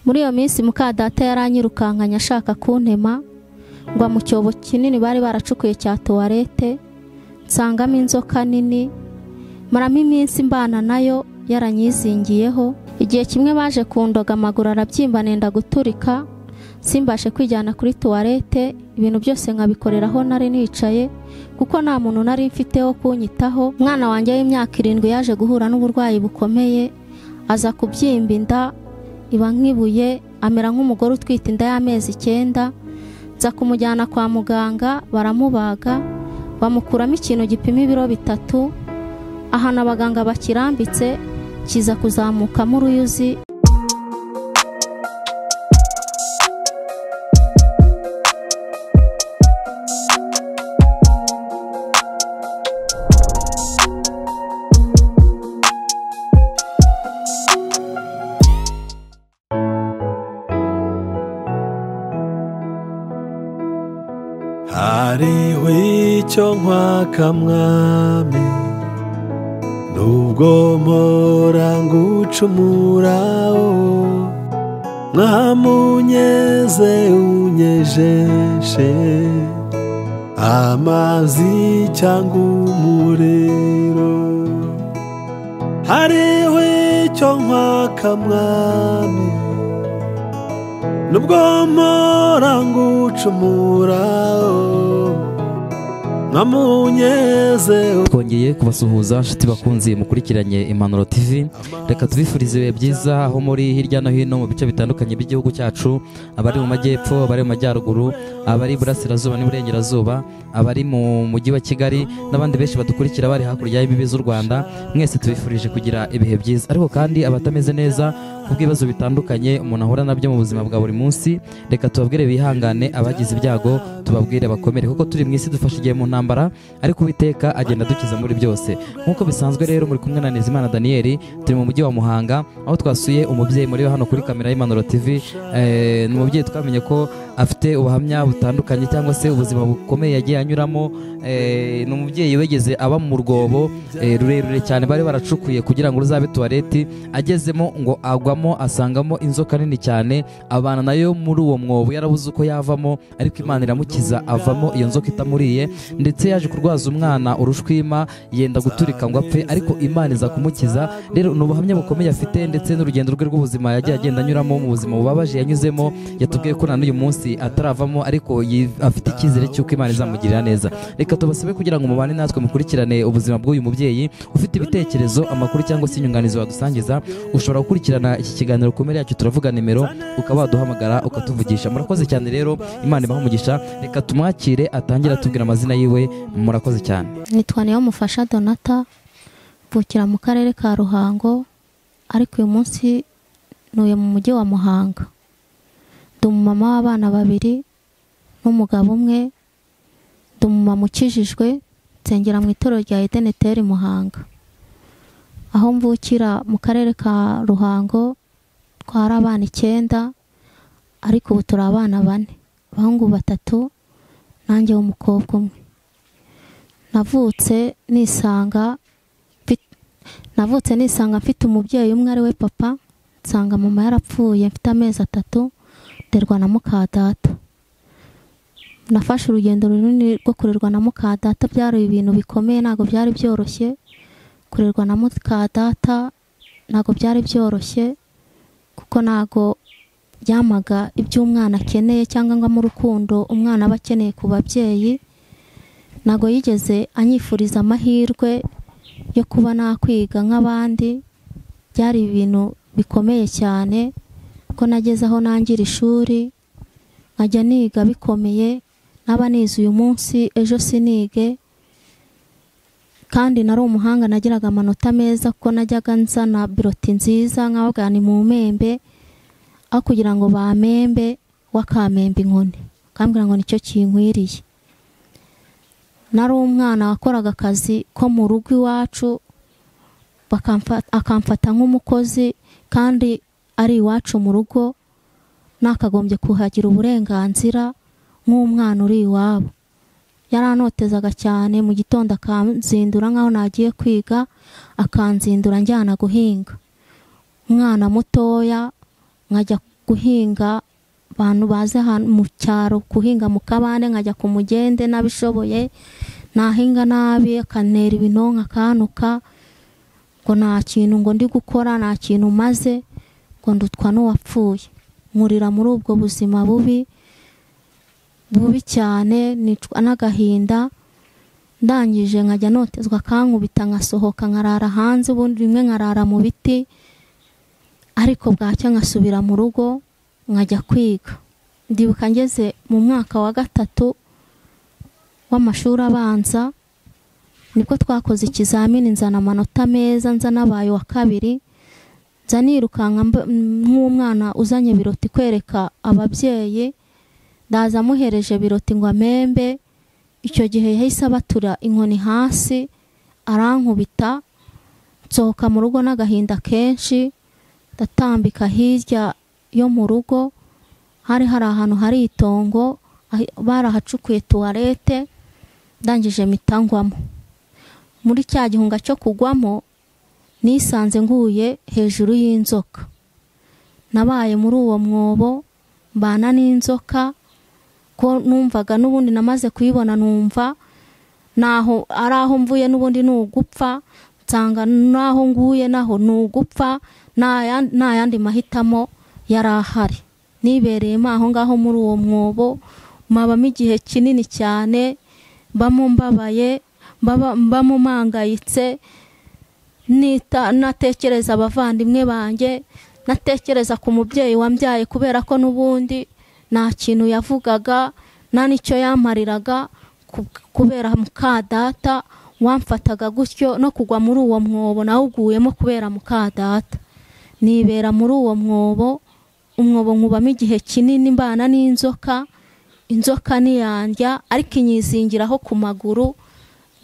Muri iyo minsi muka data yaranyirukankanye ashaka kuntema, ngwa mu cyobo kinini bari baracukuye cya tuwarete, nsangamo inzoka nini, maramo iminsi mbana nayo yaranyizingiyeho. Igihe kimwe baje kundoga amaguru arabyimba nenda guturika, simbashe kwijyana kuri tuwarete, ibintu byose nkabikoreraho nari nicaye kuko nta muntu nari mfiteho kunyitaho. Umwana wanjye w'imyaka 7 yaje guhura n'uburwayi bukomeye, aza kubyimba inda iba nk'ibuye, amera nk'umugore utwite inda y'amezi 9. Nza kumujyana kwa muganga baramubaga, bamukuramo ikintu gipima ibiro 3, ahantu abaganga bakirambitse kiza kuzamukamo uruyuzi. Hariho icyo nkwaka mwami, nubwo mpora ngucumuraho, mwamunyeze unyejeshe amazi cyangwa umuriro. Hariho icyo nkwaka mwami, nubwo mpora ngucumuraho. Twongeye kubasuhuza nshuti bakunzi mukurikiranye Impanuro TV. Reka tubifurize ibihe byiza aho muri hirya no hino mu bice bitandukanye by'igihugu cyacu, abari mu majyepfo, abari mu majyaruguru, abari burasirazuba n'iburengerazuba, abari mu mujyi wa Kigali n'abandi benshi badukurikira bari hakurya y'imbibi z'u Rwanda. Mwese tubifurije kugira ibihe byiza. Ariko kandi abatameze neza kubw'ibibazo bitandukanye umuntu ahura nabyo mu buzima bwa buri munsi, reka tubabwire bihangane, abagize ibyago tubabwire bakomere, kuko turi mu isi dufashe igihe mu ntambara, ariko Uwiteka agenda dukiza muri byose. Nk'uko bisanzwe rero muri kumwe na Nizimana Daniel, turi mu mujyi wa Muhanga aho twasuye umubyeyi muri hano kuri kamera y'Impanuro TV. Ni umubyeyi twamenye ko afite ubuhamya butandukanye cyangwa se ubuzima bukomeye yagiye anyuramo. Ni umubyeyi wegeze aba mu rwobo rurerure cyane bari baracukuye kugira ngo ruzabe tuwareti, agezemo ngo agwamo asangamo inzoka nini cyane, abana nayo muri uwo mwobo yarabuze uko yavamo, ariko Imana iramukiza avamo iyo nzoka itamuriye. Ndetse yaje kurwaza umwana urushwima yenda guturika ngo apfe, ariko Imana iza kumukiza. Rero ni ubuhamya bukomeye afite ndetse n'urugendo rwe rw'ubuzima yagiye agenda anyuramo mu buzima bubabaje yanyuzemo. Yatubwiye ko na n'uyu munsi ataravamo, ariko afite icyizere cy'uko Imana izamugirira neza. Reka tubasabe kugira ngo mubane natwe mukurikirane ubuzima bw'uyu mubyeyi. Ufite ibitekerezo, amakuru cyangwa se inyunganizi wadusangiza, ushobora gukurikirana iki kiganiro ku yacu turavuga nimero, ukaba waduhamagara ukatuvugisha. Murakoze cyane rero, Imana ibahe umugisha. Reka tumwakire atangire atubwira amazina yiwe. Murakoze cyane. Nitwa Niyomufasha Donata, mvukira mu karere ka Ruhango, ariko uyu munsi ntuye mu mujyi wa Muhanga. Ndi umumama w'abana 2 n'umugabo umwe. Ndi umumama ukijijwe, nsengera mu itorero rya Edeneteri Muhanga. Aho mvukira mu karere ka Ruhango twari abana 9, ariko ubu turi abana 4, abahungu 3 nanjye w'umukobwa umwe. Navutse nisanga mfite umubyeyi umwe ari we papa, nsanga mama yarapfuye mfite amezi 3, nderwa na muka data. Nafashe urugendo runini rwo kurerwa na muka data, byari ibintu bikomeye, ntabwo byari byoroshye. Kurerwa na muka data ntabwo byari byoroshye, kuko ntabwo byamaga ibyo umwana akeneye cyangwa ngo mu rukundo umwana aba akeneye ku babyeyi. Ntabwo yigeze anyifuriza amahirwe yo kuba nakwiga nk'abandi. Byari ibintu bikomeye cyane ko nageze aho nangira ishuri, nkajya niga bikomeye, naba nize uyu munsi ejo sinige. Kandi nari umuhanga, nagiraga amanota meza kuko najyaga nzana biroti nziza nkababwira ni mu membe, aho kugira ngo bamembe wakamembe inkoni, akambwira ngo nicyo kinkwiriye. Nari umwana wakoraga akazi ko mu rugo iwacu, akamfata nk'umukozi kandi ari iwacu mu rugo, nakagombye kuhagira uburenganzira nk'umwana uri iwabo. Yaranotezaga cyane, mu gitondo akanzindura nkaho nagiye kwiga, akanzindura njyana guhinga. Umwana mutoya nkajya guhinga abantu baze mu cyaro guhinga mu kabande, nkajya ku mugende nabishoboye, nahinga nabi akanera ibinonka akanuka ngo nta kintu ngo ndi gukora, nta kintu maze, ngo ndutwa n'uwapfuye. Nkurira muri ubwo buzima bubi bubi cyane, nicwa n'agahinda. Ndangije nkajya notezwa akankubita, nkasohoka nkarara hanze, ubundi rimwe nkarara mu biti, ariko bwacya nkasubira mu rugo nkajya kwiga. Ndibuka ngeze mu mwaka wa 3 w'amashuri abanza, nibwo twakoze ikizamini, nzana amanota meza, nza nabaye wa 2, nza nirukanka nk'umwana uzanye biroti kwereka ababyeyi, ndaza amuhereje biroti ngo amembe. Icyo gihe yahise abatura inkoni hasi arankubita, nsohoka mu rugo n'agahinda kenshi, ndatambika hirya yo mu rugo, hari hari ahantu hari itongo, barahacukuye tuwarete, ndangije mitangwamo. Muri cya gihunga cyo kugwamo nisanze nguye hejuru y'inzoka. Nabaye muri uwo mwobo mbana n'inzoka, ko numvaga n'ubundi namaze kuyibona, numva naho ari aho mvuye n'ubundi nugupfa, nsanga naho nguye naho nugupfa, nta yandi mahitamo yarahari. Nibereyemo aho ngaho muri uwo mwobo, mabamo igihe kinini cyane, mbamo mbabaye, mbamo mpangayitse, natekereza abavandimwe banjye, natekereza ku mubyeyi wambyaye, kubera ko n'ubundi nta kintu yavugaga, nta n'icyo yamariraga, kubera muka data wamfataga gutyo, no kugwa muri uwo mwobo nawuguyemo kubera muka data. Nibera muri uwo mwobo, umwobo nkubamo igihe kinini mbana n'inzoka, inzoka niyandya ariko inyizingiraho ku maguru,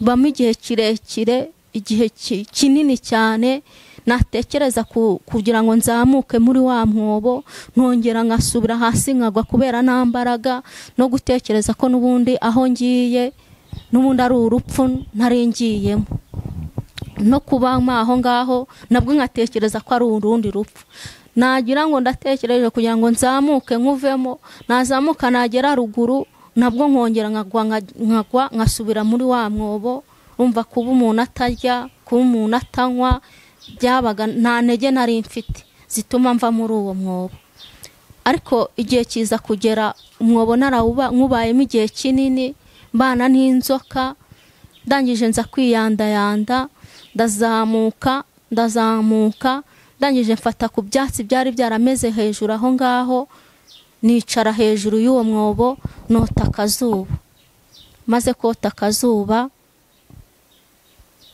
mbamo igihe kirekire, igihe kinini cyane. Natekereza kugira ngo nzamuke muri wa mwobo, ntongera ngasubira hasi nkagwa kubera nta mbaraga, no gutekereza ko n'ubundi aho ngiye n'ubundi ari urupfu ntari ngiyemo, no kuba aho ngaho nabwo nkatekereza ko ari urundi rupfu. Nagira ngo ndatekereje kugira ngo nzamuke nkuvemo, nazamuka nagera ruguru nabwo nkongera nkagwa nkasubira muri wa mwobo. Umva kuba umuntu atarya, kuba umuntu atanywa, byabaga nta ntege nari mfite zituma mva muri uwo mwobo. Ariko igihe kiza kugera, umwobo narawuba nkubayemo igihe kinini mbana n'inzoka, ndangije nza kwiyandayanda, ndazamuka ndazamuka, ndangije mfata ku byatsi byari byarameze hejuru aho ngaho, nicara hejuru y'uwo mwobo nota akazuba. Maze kota akazuba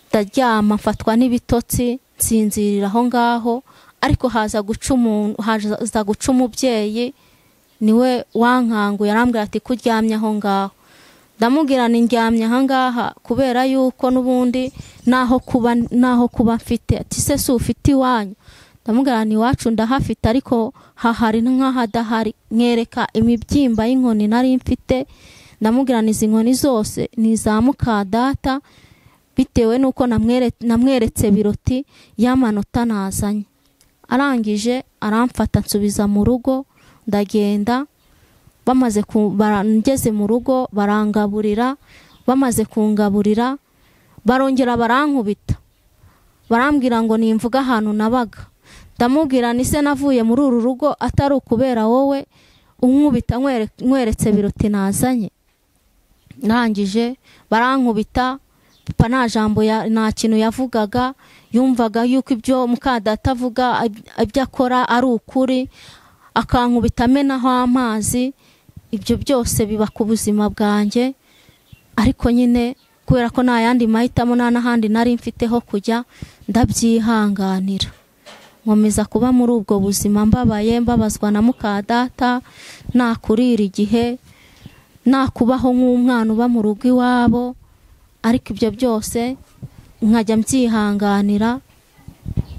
ndaryama, mfatwa n'ibitotsi, nsinzirira aho ngaho. Ariko haza guca umuntu, haza guca umubyeyi, niwe wankanguye, arambwira ati kuryamye aho ngaho. Ndamubwira ni ndyamye aha ngaha kubera yuko n'ubundi naho kuba mfite. Ati se si ufite iwanyu? Ndamubwira ni iwacu ndahafite, ariko hahari nk'ahadahari. Mwereka imibyimba y'inkoni nari mfite, ndamubwira ni izi nkoni zose ni iza muka data, bitewe nuko namweretse biroti y'amanota nazanye. Arangije aramfata nsubiza mu rugo, ndagenda. Bamaze ngeze mu rugo barangaburira, bamaze kungaburira barongera barankubita, barambwira ngo nimvuga ahantu nabaga. Ndamubwira ni se navuye muri uru rugo atari ukubera wowe unkubita nkweretse biroti nazanye. Narangije barankubita, papa nta jambo nta kintu yavugaga, yumvaga yuko ibyo muka data avuga ibyo akora ari ukuri, akankubita amenaho amazi. Ibyo byose biba ku buzima bwanjye, ariko nyine kubera ko nta yandi mahitamo nta n'ahandi nari mfite ho kujya, ndabyihanganira. Nkomeza kuba muri ubwo buzima mbabaye, mbabazwa na muka data, nakurira igihe, nakubaho nk'umwana uba mu rugo iwabo, ariko ibyo byose nkajya mbyihanganira.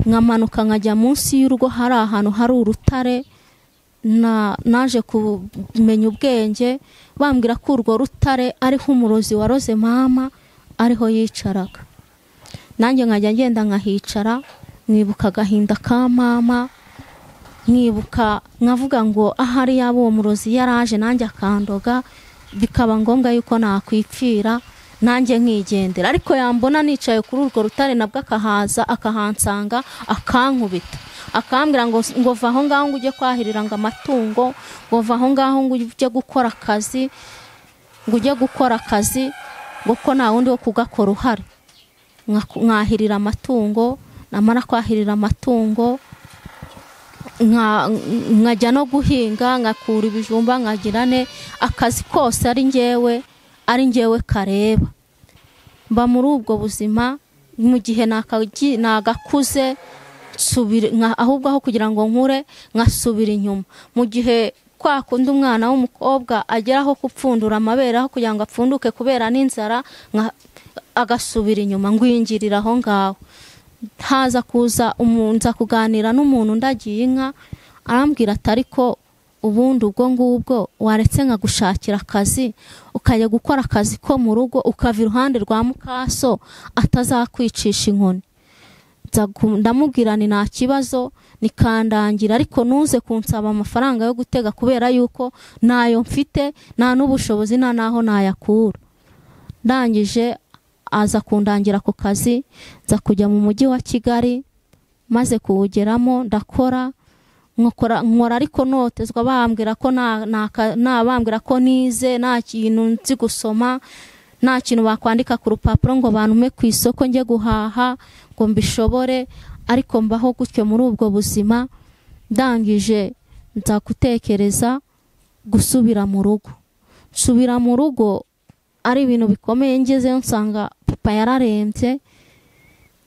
Nkamanuka nkajya munsi y'urugo, hari ahantu hari urutare, naje kumenya ubwenge, bambwira ko urwo rutare ariho umurozi waroze mama ariho yicaraga. Nanjye nkajya ngenda nkahicara, nkibuka agahinda ka mama, Nkibuka nkavuga ngo ahari yaba uwo murozi yaraje nanjye akandoga, bikaba ngombwa yuko nakwipfira nanjye nkigendera. Ariko yambona nicaye kuri urwo rutare nabwo akahaza akahansanga akankubita, akambwira ngo va aho ngaho ngo ujye kwahirira ngo amatungo, ngo va aho ngaho ngo ujye gukora akazi, ngo ujye gukora akazi ngo ko nta wundi wo kugakora uhari. Nkahirira amatungo, namara kwahirira amatungo nkajya no guhinga, nkakura ibijumba, nkagira ne akazi kose ari njyewe kareba. Mba muri ubwo buzima mu gihe nagakuze ahubwo aho kugira ngo nkure nkasubira inyuma. Mu gihe kwa kundi umwana w'umukobwa ageraho kupfundura amabere aho kugira ngo apfunduke kubera n'inzara, agasubira inyuma, ngwingirira aho ngaho. Haza kuza umunza kuganira n'umuntu ndagiye inka, arambwira ati ariko ubundi ubwo ngubwo waretse nkagushakira akazi, ukajya gukora akazi ko mu rugo, ukava iruhande rwa mukaso atazakwicisha inkoni. Ndamubwira ni nta kibazo, nikandangira, ariko ntuze kunsaba amafaranga yo gutega kubera yuko nayo mfite, nta n'ubushobozi, nta naho nayakura. Ndangije aza kundangira ku kazi, nza kujya mu mujyi wa Kigali. Maze kuwugeramo ndakora, nkora ariko notezwa, bambwira ko bambwira ko nize, nta kintu nzi gusoma, nta kintu bakwandika ku rupapuro ngo bantume ku isoko njye guhaha ngo mbishobore. Ariko mbaho gutyo muri ubwo buzima. Ndangije nza gutekereza gusubira mu rugo. Nsubira mu rugo ari ibintu bikomeye, ngezeyo nsanga papa yararembye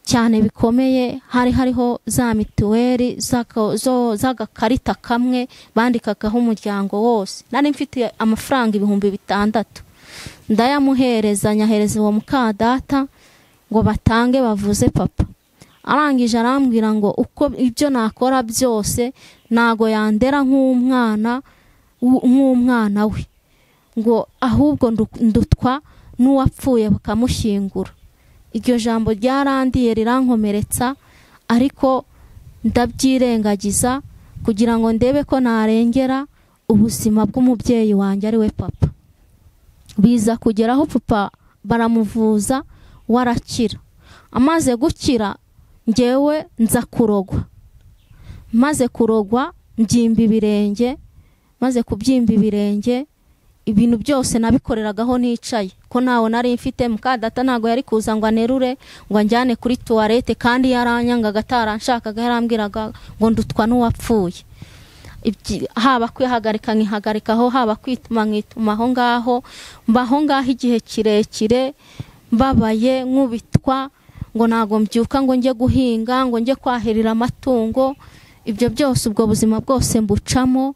cyane bikomeye. Hari hariho za mituweli z'agakarita kamwe bandikagaho umuryango wose. Nari mfite amafaranga 6000, ndayamuhereza, nyahereza uwo mukadata ngo batange bavuze papa. Arangije arambwira ngo uko ibyo nakora byose nago yandera nk'umwana we, ngo ahubwo ndutwa n'uwapfuye bakamushyingura. Iryo jambo ryarandiye rirankomeretsa, ariko ndabyirengagiza kugira ngo ndebe ko narengera ubuzima bw'umubyeyi wanjye ari we papa. Biza kugeraho papa baramuvuza warakira. Amaze gukira njyewe nza kurogwa. Maze kurogwa mbyimba ibirenge, maze kubyimba ibirenge ibintu byose nabikoreragaho nicaye, ko nawe nari mfite. Mukadata ntago yari kuza ngo anerure ngo anjyane kuri toilette, kandi yaranyangaga ataranshakaga, yarambwiraga ngo ndutwa n'uwapfuye. Haba kwihagarika nkihagarikaho, haba kwituma nkituma aho ngaho. Mbaho ngaho igihe kirekire mbabaye, nkubitwa ngo nago mbyuka ngo njye guhinga, ngo njye kwahirira amatungo. Ibyo byose ubwo buzima bwose mbucamo.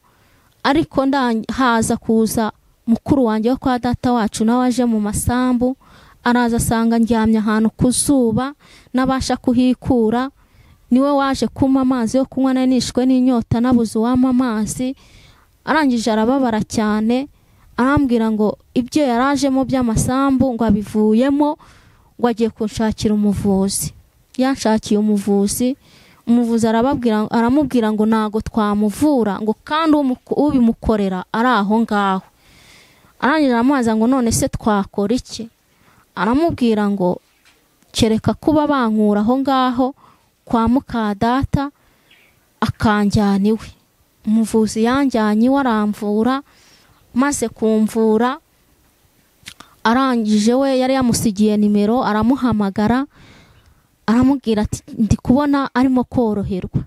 Ariko haza kuza mukuru wanjye wo kwa data wacu, nawe aje mu masambu, araza asanga ndyamye ahantu ku zuba nabasha kuhikura. Niwe waje kumpa amazi yo kunywa, nari nishwe n'inyota nabuze uwampa amazi. Arangije arababara cyane, arambwira ngo ibyo yarajemo by'amasambu ngo abivuyemo, ngo agiye kunshakira umuvuzi. Yanshakiye umuvuzi, umuvuzi aramubwira ngo nago twamuvura, ngo kandi ubimukorera ari aho ngaho. Arangije aramubaza ngo none se twakora iki? Aramubwira ngo kereka kuba bankura aho ngaho kwa mukadata akanjyana iwe. Umuvuzi yanjyanye iwe aramvura. Maze kumvura arangije we yari yamusigiye nimero, aramuhamagara aramubwira ati ndi kubona arimo koroherwa.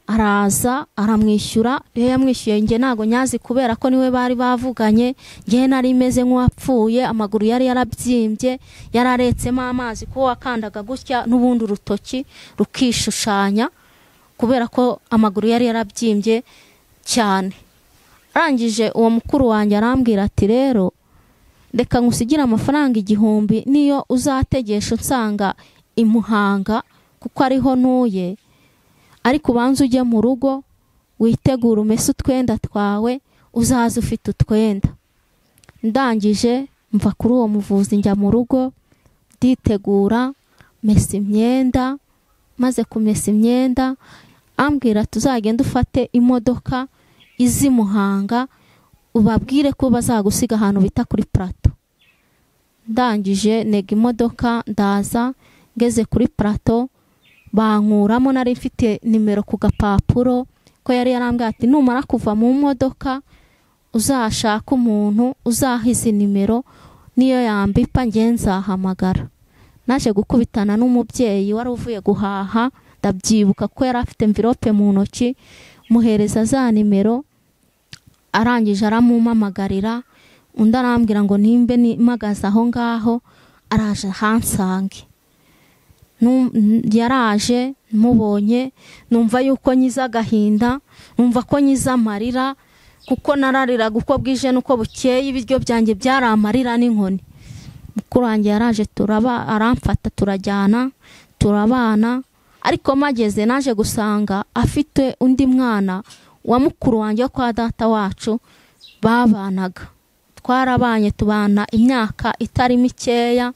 Araza aramwishyura. Iyo yamwishyuye njye ntago nyazi kubera ko niwe bari bavuganye. Njye nari meze nk'uwapfuye, amaguru yari yarabyimbye, yararetsemo amazi ko wakandaga gutya n'ubundi urutoki rukishushanya kubera ko amaguru yari yarabyimbye cyane. Arangije uwo mukuru wanjye arambwira ati rero reka ngusigire amafaranga 1000 niyo uzategesha unsanga i Muhanga kuko ariho ntuye, ariko ubanza ujye mu rugo witegura umese utwenda twawe, uzaza ufite utwenda. Ndangije mva kuri uwo muvuzi njya mu rugo nditegura mesa imyenda. Maze kumesa imyenda Ambwira tuzagenda ufate imodoka izi Muhanga ubabwire ko bazagusiga ahantu bita kuri Plateau. Ndangije nega imodoka ndaza, ngeze kuri Plateau bankuramo, nari mfite nimero ku gapapuro ko yari yarambwiye ati numara kuva mu modoka uzashaka umuntu uzaha izi nimero, niyo yambipa nge nzahamagara. Naje gukubitana n'umubyeyi wari uvuye guhaha, ndabyibuka ko yari afite envelope mu ntoki, muhereza za nimero, arangije aramumpamagarira, undi arambwira ngo nimbe mpagaze aho ngaho araje hansange. Yaraje mubonye numva yuko nyiza agahinda, numva ko nyiza amarira, kuko narariraga uko bwije nuko bukeye, ibiryo byanjye byari amarira n'inkoni. Mukuru wanjye yaraje turaba, aramfata turajyana turabana, ariko mageze naje gusanga afite undi mwana wa mukuru wanjye kwa data wacu babanaga. Twarabanye tubana imyaka itari mikeya.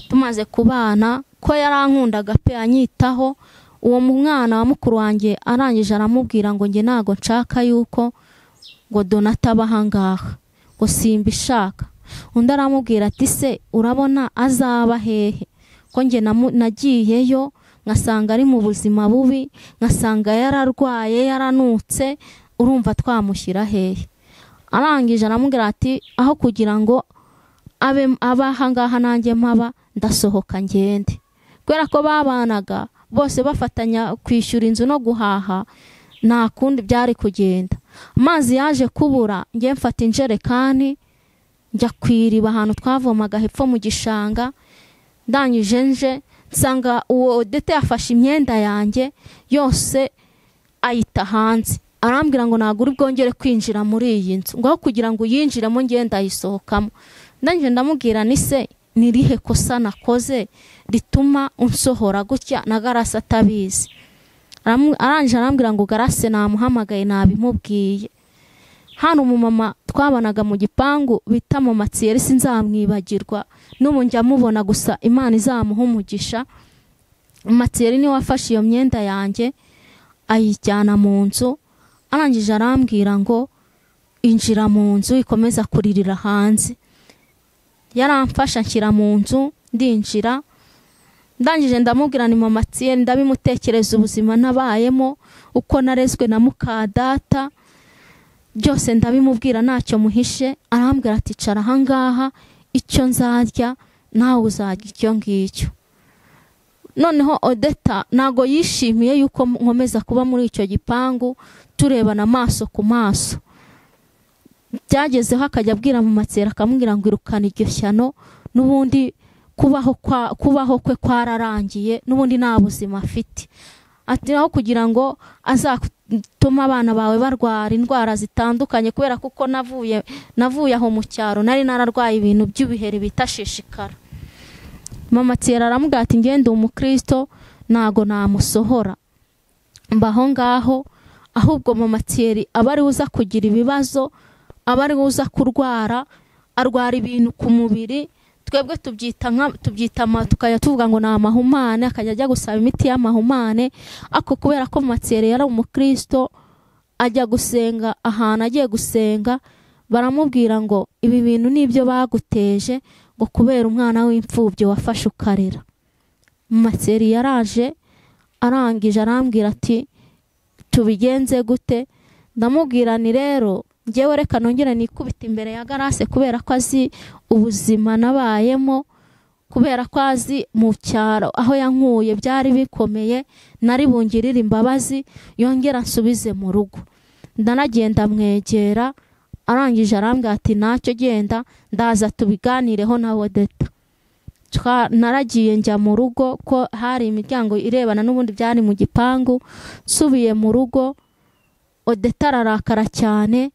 Tumaze kubana ko yarankundaga pe anyitaho, uwo mwana wa mukuru wanjye arangije aramubwira ngo nge ntago nshaka yuko ngo Donata aba ahangaha, ngo simbishaka. Undi aramubwira ati se urabona azaba hehe, ko nge nagiyeyo ngasanga ari mu buzima bubi, ngasanga yararwaye yaranutse, urumva twamushyira hehe? Arangije aramubwira ati aho kugira ngo abe aba ahangaha nanjye mpaba, ndasohoka ngende. Kubera ko babanaga bose bafatanya kwishyura inzu no guhaha, nta kundi byari kugenda. Amazi yaje kubura, ngiye mfata injerekani njya kwiriba ahantu twavomaga hepfo mu gishanga. Ndangije nje nsanga uwo Odette yafashe imyenda yanjye yose ayita hanze, arambwira ngo ntabwo uri bwongere kwinjira muri iyi nzu, ngo aho kugira ngo uyinjiremo ngende ndayisohokamo. Ndangije ndamubwira ni se nirihe kosa nakoze rituma unsohora gutya na Garasi atabizi? Arangije arambwira ngo Garasi namuhamagaye nabimubwiye. Hano umumama twabanaga mu gipangu bita Mama Thierry, sinzamwibagirwa n'ubu njya mubona, gusa Imana izamuha umugisha. Mama Thierry niwe wafashe iyo myenda yanjye ayijyana mu nzu, arangije arambwira ngo injira mu nzu ikomeza kuririra hanze. Yaramfasha nshyira mu nzu ndinjira, ndangije ndamubwira ni Mama Thierry, ndabimutekereza ubuzima nabayemo, uko narezwe na muka data, byose ndabimubwira ntacyo muhishe. Arambwira ati cara ahangaha, icyo nzarya nawe uzarya icyo ngicyo. Noneho Odetta ntago yishimiye yuko nkomeza kuba muri icyo gipangu turebana amaso ku maso. Byagezeho akajya abwira Mama Thierry akamubwira ngo irukana iryo shyano, n'ubundi kubaho kwe kwararangiye, n'ubundi nta buzima afite. Ati aho kugira ngo azatuma abana bawe barwara indwara zitandukanye, kubera kuko navuye aho mu cyaro nari nararwaye ibintu by'ibiheri bita shishikara. Mama Thierry aramubwira ati ngende umukristo ntago namusohora mbaho ngaho, ahubwo Mama Thierry aba ari uza kugira ibibazo, aba ari uza kurwara, arwara ibintu ku mubiri, twebwe tubyita tukajya tuvuga ngo ni amahumane, akajya ajya gusaba imiti y'amahumane. Ako kubera ko Mama Thierry yari umukristo, ajya gusenga ahantu agiye gusenga baramubwira ngo ibi bintu nibyo baguteje, ngo kubera umwana w'imfubyi wafashe ukarera. Mama Thierry yaraje arangije arambwira ati tubigenze gute? Ndamubwira ni rero njyewe reka nongere nikubita imbere ya Garase, kubera ko azi ubuzima nabayemo, kubera ko azi mu cyaro aho yankuye byari bikomeye, nari bungirire imbabazi yongera nsubize mu rugo. Ndanagenda mwegera, arangije arambwira ati ntacyo genda ndaza tubiganireho na Odetta. Naragiye njya mu rugo, ko hari imiryango irebana n'ubundi byari mu gipangu. Nsubiye mu rugo Odetta ararakara cyane,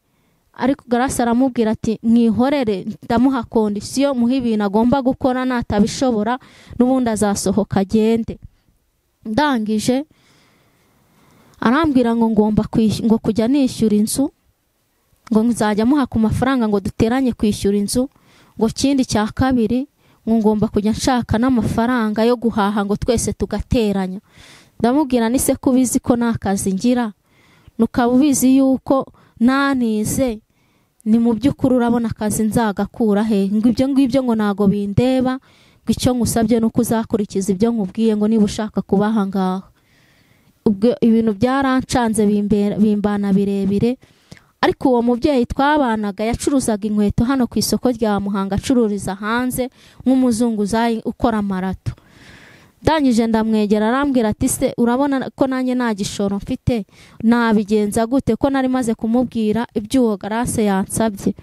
ariko Garasi aramubwira ati mwihorere, ndamuha kondisiyo, muhe ibintu agomba gukora, natabishobora n'ubundi azasohoka agende. Ndangije arambwira ngo ngomba ngo kujya nishyura inzu, ngo nzajya muha ku mafaranga ngo duteranye kwishyura inzu, ngo kindi cya kabiri ngo ngomba kujya nshaka n'amafaranga yo guhaha ngo twese tugateranya. Ndamubwira ni se ko ubizi ko nta kazi ngira, nukaba ubizi yuko nanize, ni mu by'ukuri urabona akazi nzagakura he? Ngo ibyo ngibyo ngo ntago bindeba, ngo icyo ngusabye nuko uzakurikiza ibyo nkubwiye, ngo niba ushaka kuba aha ngaha. Ubwo ibintu byarancanze bimbana birebire. Ariko uwo mubyeyi twabanaga yacuruzaga inkweto hano ku isoko rya Muhanga, acururiza hanze nk'umuzunguzayi ukora amarato. Ndangije ndamwegera arambwira ati se urabona ko nanjye nta gishoro mfite, nabigenza gute ko nari maze kumubwira iby'uwo Garase yansabye.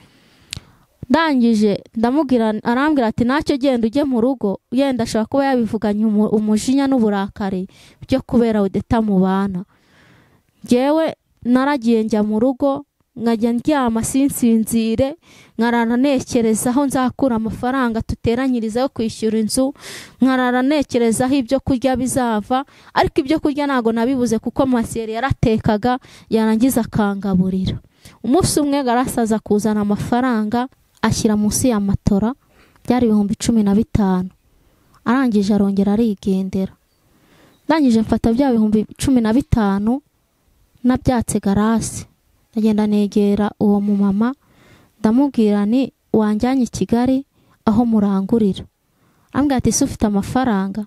Ndangije ndamubwira, arambwira ati ntacyo genda ujye mu rugo, yenda ashobora kuba yabivuganye umujinya n'uburakari byo kubera Odeta mubana. Njyewe naragiye njya mu rugo, nkajya ndyama sinsinzire, nkarara ntekereza aho nzakura amafaranga tuteranyiriza yo kwishyura inzu, nkarara ntekereza aho ibyo kurya bizava. Ariko ibyo kurya ntago nabibuze kuko Masiyeri yaratekaga yarangiza akangaburira. Umunsi umwe Garase aza kuzana amafaranga ashyira munsi ya matora, byari 15,000. Arangije arongera arigendera. Ndangije mfata bya 15,000 nabyatse Garase, ndagenda negera uwo mumama ndamubwira ni wanjyanye i Kigali aho murangurira. Ambwira ati se ufite amafaranga?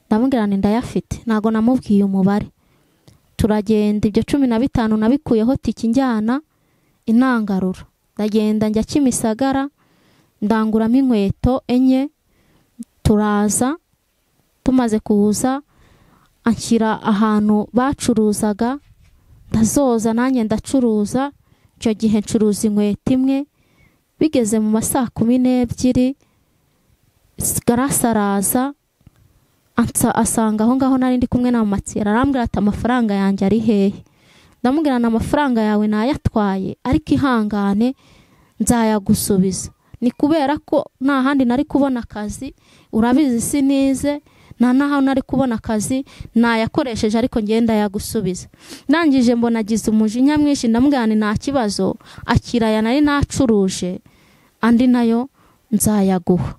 Ndamubwira nti ndayafite, ntago namubwiye umubare. Turagenda, ibyo 15 nabikuyeho tiki njyana inangarura. Ndagenda njya Kimisagara ndanguramo inkweto 4, turaza. Tumaze kuza anshyira ahantu bacuruzaga, ndazoza nanjye ndacuruza. Icyo gihe ncuruza inkweto imwe. Bigeze mu masaa 12 Garase araza asanga aho ngaho nari ndi kumwe na Matsiyeri, arambwira ati amafaranga yanjye ari hehe? Ndamubwira na amafaranga yawe nayatwaye, ariko ihangane nzayagusubiza. Ni kubera ko nta handi nari kubona akazi, urabizi sinize, nta naho nari kubona akazi, nayakoresheje ariko ngenda yagusubiza. Ndangije mbona agize umujinya mwinshi, ndamubwira nti nta kibazo, akiraya nari nacuruje andi nayo nzayaguha.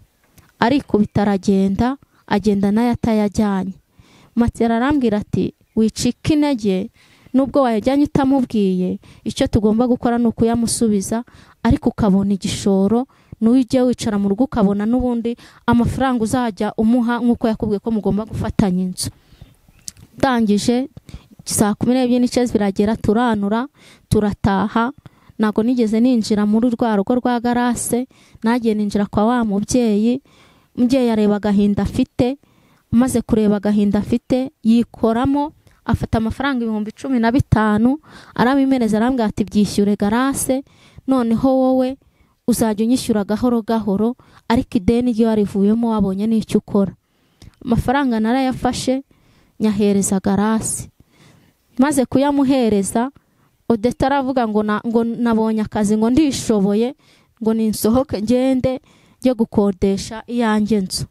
Ariko bitaragenda, agenda nayo atayajyanye. Matsiyeri arambwira ati wicika intege, nubwo wayajyanye utamubwiye, icyo tugomba gukora ni ukuyamusubiza, ariko ukabona igishoro, nujya wicara mu rugo ukabona n'ubundi amafaranga uzajya umuha nk'uko yakubwiye ko mugomba gufatanya inzu. Ndangije saa 12:15 biragera, turanura turataha. Ntago nigeze ninjira muri rwa rugo rwa Garase, nagiye ninjira kwa wa mubyeyi. Umubyeyi areba agahinda afite, amaze kureba agahinda afite yikoramo, afata amafaranga 15,000 arabimereza, arambwira ati byishyure Garase, noneho wowe uzajya unyishyura gahoro gahoro, ariko ideni ryo warivuyemo wabonye n'icyo ukora. Amafaranga narayafashe nyahereza Garase. Maze kuyamuhereza, Odeta aravuga ngo nabonye akazi, ngo ndishoboye, ngo ninsohoke ngende njye gukodesha iyanjye nzu.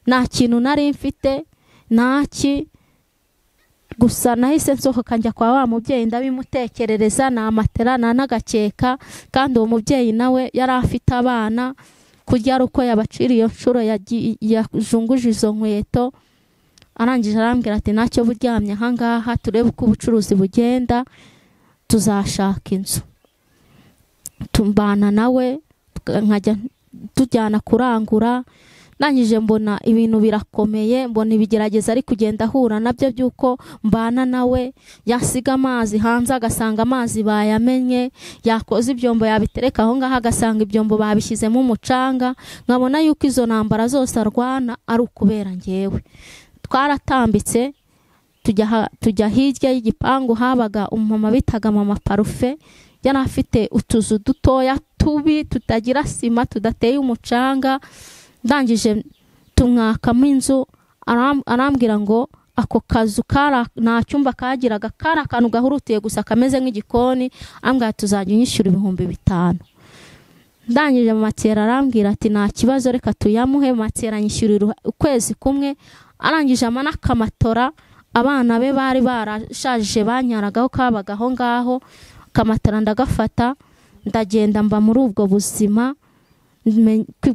Nta kintu nari mfite, ntaki, gusa nahise nsohoka njya kwa wa mubyeyi ndabimutekerereza, nta matera nta n'agakeka, kandi uwo mubyeyi nawe yari afite abana, kurya ari uko yabaciriye iyo nshuro yajunguje izo nkweto. Arangije arambwira ati ntacyo buryamye aha ngaha, turebe uko ubucuruzi bugenda, tuzashaka inzu. Tumbana nawe nkajya tujyana kurangura. Ndangije mbona ibintu birakomeye, mbona ibigerageza ari kugenda ahura nabyo by'uko mbana nawe, yasiga amazi hanze agasanga amazi bayamenye, yakoze ibyombo yabitereka aho ngaho agasanga ibyombo babishyizemo umucanga, nkabona yuko izo ntambara zose arwana ari ukubera njyewe. Twaratambitse tujya hirya y'igipangu, habaga umumama bitaga mama Parufe, yari afite utuzu dutoya tubi tutagira sima tudateye umucanga. Ndangije tumwakamo inzu, arambwira ngo ako kazu kara nta cyumba kagiraga, kari akantu gahurutiye gusa kameze nk'igikoni, ambwira tuzajya unyishyura 5,000. Ndangije Matsiyeri arambwira ati nta kibazo reka tuyamuhe. Matsiyeri anyishyurira ukwezi kumwe, arangije amana akamatora abana be bari barashaje banyaragaho kabaga aho ngaho, akamatora ndagafata, ndagenda mba muri ubwo buzima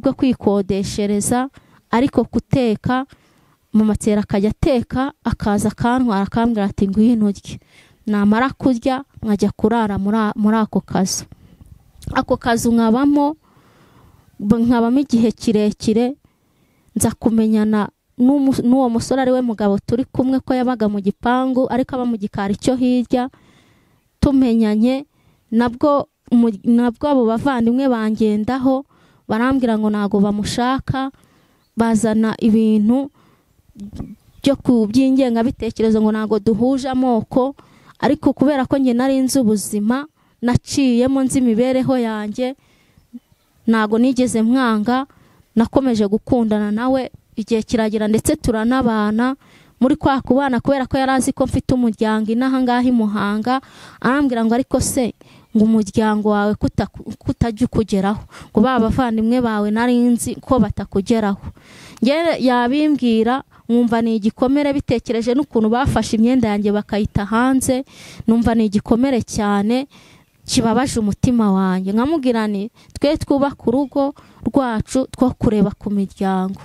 bwo kwikodeshereza. Ariko guteka Mama Tsera akajya ateka akaza akantwara akambwira ati ngwino urye, namara kurya nkajya kurara muri ako kazu. Ako kazu nkabamo igihe kirekire, nza kumenyana n'uwo musore ari we mugabo turi kumwe, ko yabaga mu gipangu ariko aba mu gikari cyo hirya. Tumenyanye nabwo abo bavandimwe bangendaho barambwira ngo ntago bamushaka, bazana ibintu byo by'ingengabitekerezo ngo ntago duhuje amoko. Ariko kubera ko njye nari nzi ubuzima naciyemo, nzi imibereho yanjye, ntago nigeze mwanga, nakomeje gukundana nawe igihe kiragera ndetse turanabana. Muri kwa kubana, kubera ko yari azi ko mfite umuryango inaha ngaha i Muhanga, arambwira ngo ariko se ngo umuryango wawe kutajya ukugeraho, ngo ba bavandimwe bawe nari nzi ko batakugeraho. Njye yabimbwira nkumva ni igikomere, bitekereje n'ukuntu bafashe imyenda yanjye bakayita hanze, numva ni igikomere cyane kibabaje umutima wanjye. Nkamubwira nti twe twubaka urugo rwacu two kureba ku miryango,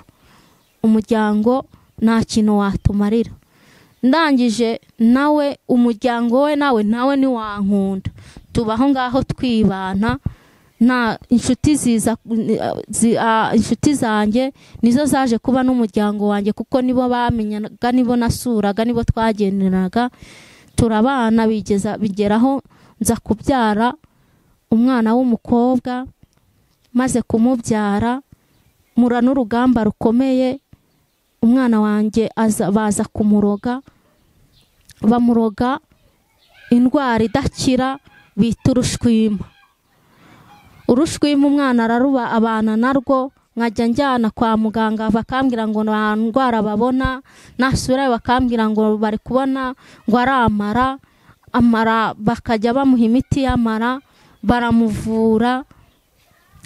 umuryango nta kintu watumarira. Ndangije nawe umuryango we nawe ntiwankunda, tubaho ngaho twibana. Na inshuti ziza inshuti zanjye nizo zaje kuba n'umuryango wanjye, kuko nibo bamenyaga, nibo nasuraga, nibo twagendanaga, turabana bigeza bigeraho nza kubyara umwana w'umukobwa. Maze kumubyara mura n'urugamba rukomeye, umwana wanjye baza kumuroga, bamuroga indwara idakira bita urushwima. Urushwima umwana araruba abana narwo, nkajya njyana kwa muganga bakambwira ngo nta ndwara babona, nasubirayo bakambwira ngo bari kubona ngo aramara amara, bakajya bamuha imiti y'amara, baramuvura.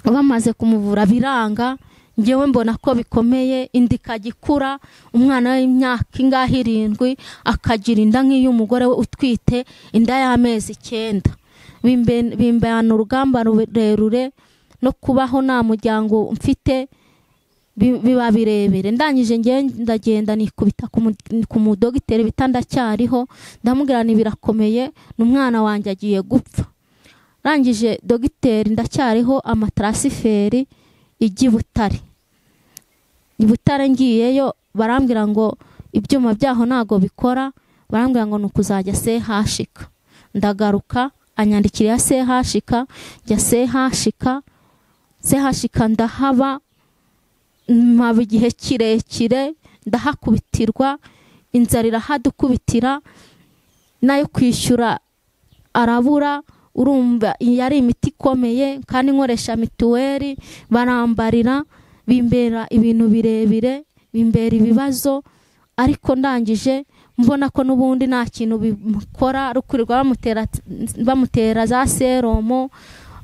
Bamaze kumuvura biranga, njyewe mbona ko bikomeye, inda ikajya ikura, umwana w'imyaka ingahe 7 akagira inda nk'iy'umugore we utwite inda y'amezi 9. Bimbana urugamba rurerure no kubaho nta muryango mfite, biba birebire. Ndangije ndagenda nikubita ku mudogiteri bita Ndacyariho, ndamubwira nti birakomeye, n'umwana wanjye agiye gupfa. Rangije dogiteri Ndacyariho amatrasiferi ijya i Butare. I Butare ngiyeyo barambwira ngo ibyuma byaho ntago bikora, barambwira ngo nukuzajya CHK. Ndagaruka anyandikira ya CHK, njya CHK ndahaba mpaba igihe kirekire, ndahakubitirwa, inzara irahadukubitira, nayo kwishyura arabura. Urumva yari imiti ikomeye kandi nkoresha mituweli, barambarira, bimbera ibintu birebire, bimbera ibibazo. Ariko ndangije mbona ko n'ubundi nta kintu bikora, rukurirwa bamutera za seromo,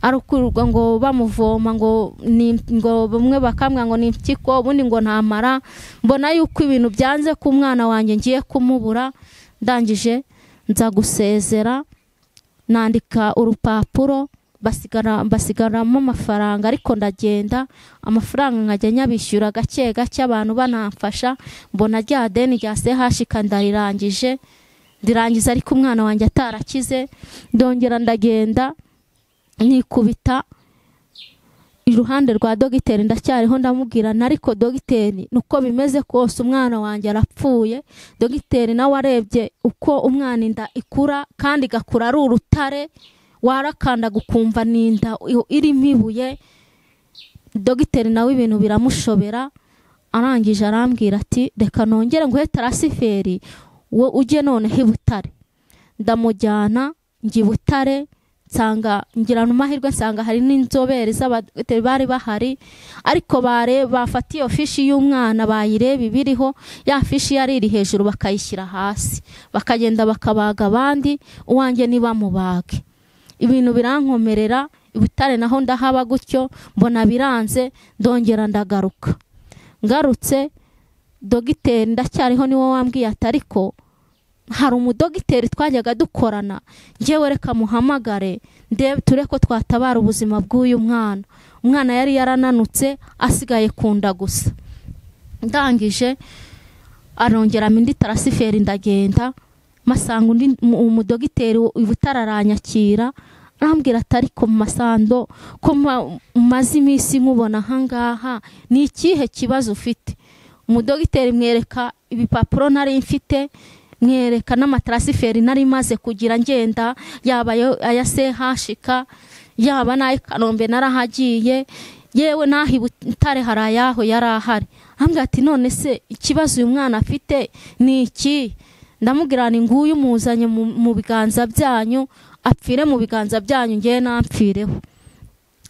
arukurirwa ngo bamuvoma ngo ngo bamwe bakambwa ngo ni impyiko, ubundi ngo ntamara. Mbona yuko ibintu byanze ku mwana wanjye ngiye kumubura. Ndangije nza gusezera, nandika urupapuro, basigaramo amafaranga, ariko ndagenda amafaranga nkajya nyabishyura gake gake, abantu banamfasha. Mbona rya deni rya CHK ndarirangije, ndirangiza ariko umwana wanjye atarakize. Ndongera ndagenda nikubita iruhande rwa dogiteri Ndacyariho, ndamubwira ariko dogiteri nuko bimeze kose umwana wanjye arapfuye. Dogiteri nawe arebye uko umwana inda ikura kandi igakura ari urutare, warakanda gukumva ninda irimo ibuye. Dogiteri nawe ibintu biramushobera, arangije arambwira ati reka nongere nguhe tarasiferi wo ujye noneho i Butare. Ndamujyana njya i Butare, nsanga ngira amahirwe nsanga hari n'inzobere z'abadogiteri bari bahari, ariko bafata iyo fishi y'umwana bayireba ibiriho, ya fishi yari iri hejuru bakayishyira hasi, bakagenda bakabaga abandi, uwanjye ntibamubage. Ibintu birankomerera. I Butare naho ndahaba gutyo, mbona biranze, ndongera ndagaruka. Ngarutse dogiteri Ndacyariho niwe wambwiye ati ariko hari umudogiteri twajyaga dukorana, njyewe reka muhamagare ndebe ture ko twatabara ubuzima bw'uyu mwana. Umwana yari yarananutse asigaye kunda gusa. Ndangije Arongera indi tarasiferi ndagenda masanga undi umudogiteri i Butare aranyakira, arambwira ati ariko mu masando ko maze iminsi nkubona ahangaha, ni ikihe kibazo ufite? Umudogiteri mwereka ibipapuro nari mfite, mwereka n'amatarasiferi nari maze kugira ngenda, yaba aya CHK, yaba n'ayi Kanombe narahagiye, yewe n'aho i Butare hari ayaho yari ahari. Arambwira ati none se ikibazo uyu mwana afite ni iki? Ndamubwira nti nguyu muzanye mu biganza byanyu, apfire mu biganza byanyu, ngewe nampfireho.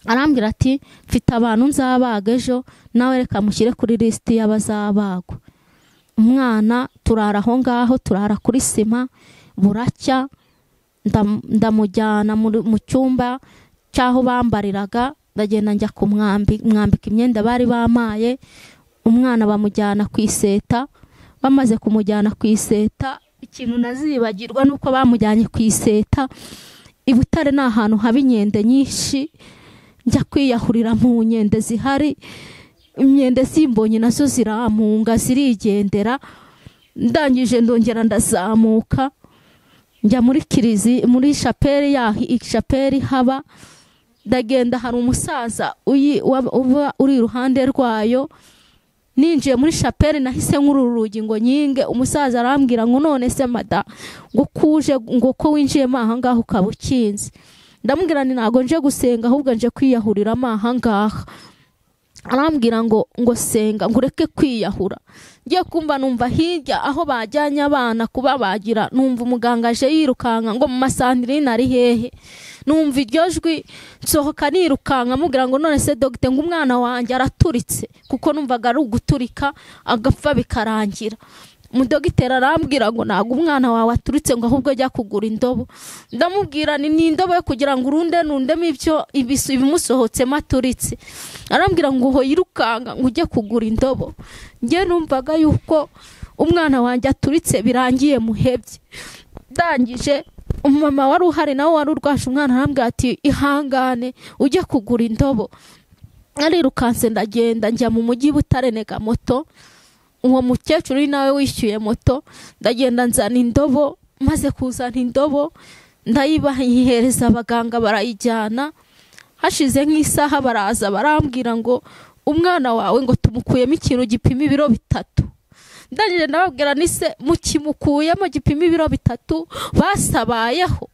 Arambwira ati mfite abantu nzabaga ejo, nawe reka mushyire kuri lisiti y'abazabagwa. Umwana turara aho ngaho, turara kuri sima, buracya ndamujyana mu cyumba cy'aho bambariraga, ndagenda njya kumwambika imyenda bari bamaye. Umwana bamujyana ku iseta. Bamaze kumujyana ku iseta, ikintu nazibagirwa nuko bamujyanye ku iseta. I Butare ni ahantu haba inkende nyinshi, njya kwiyahurira mu nkende zihari, imyende zimbonye nazo zirampunga zirigendera. Ndangije ndongera ndazamuka njya muri kirizi, muri shapeli yaho, ishapeli haba. Ndagenda, hari umusaza uba uri iruhande rwayo. Ninjiye muri shapeli nahise nkuru urugi ngo nyinge. Umusaza arambwira ngo none se mada, ngo kuje, ngo ko winjiyemo aha ngaha ukaba ukinze? Ndamubwira nti ntabwo nje gusenga, ahubwo nje kwiyahuriramo aha ngaha. Arambwira ngo senga, ngo ureke kwiyahura. Ngiye kumva numva hirya aho bajyanye abana kubabagira, numva umuganga aje yirukanka ngo mu masandirine ari hehe? Numva iryo jwi, nsohoka nirukanka, mubwira ngo none se dogite, ngo umwana wanjye araturitse, kuko numvaga ari uguturika agapfa bikarangira. Umudogiteri arambwira ngo ntabwo umwana wawe aturitse, ngo ahubwo ajya kugura indobo. Ndamubwira ni indobo yo kugira ngo urunde nundemo ibyo ibimusohotsemo aturitse. Arambwira ngo ho yirukanka ngo ujye kugura indobo. Njye numvaga yuko umwana wanjye aturitse birangiye muhebye. Ndangije umumama wari uhari nawe wari urwaje umwana arambwira ati ihangane ujye kugura indobo. Arirukanse ndagenda njya mu mujyi Butare ntega moto, uwo mukecuru nawe wishyuye moto. Ndagenda nzana indobo, maze kuzana indobo ndayibayihereza abaganga barayijyana. Hashize nk'isaha baraza barambwira ngo umwana wawe ngo tumukuyemo ikintu gipima ibiro 3. Ndangije ndababwira ni se mukimukuyemo gipima ibiro 3 basabayeho?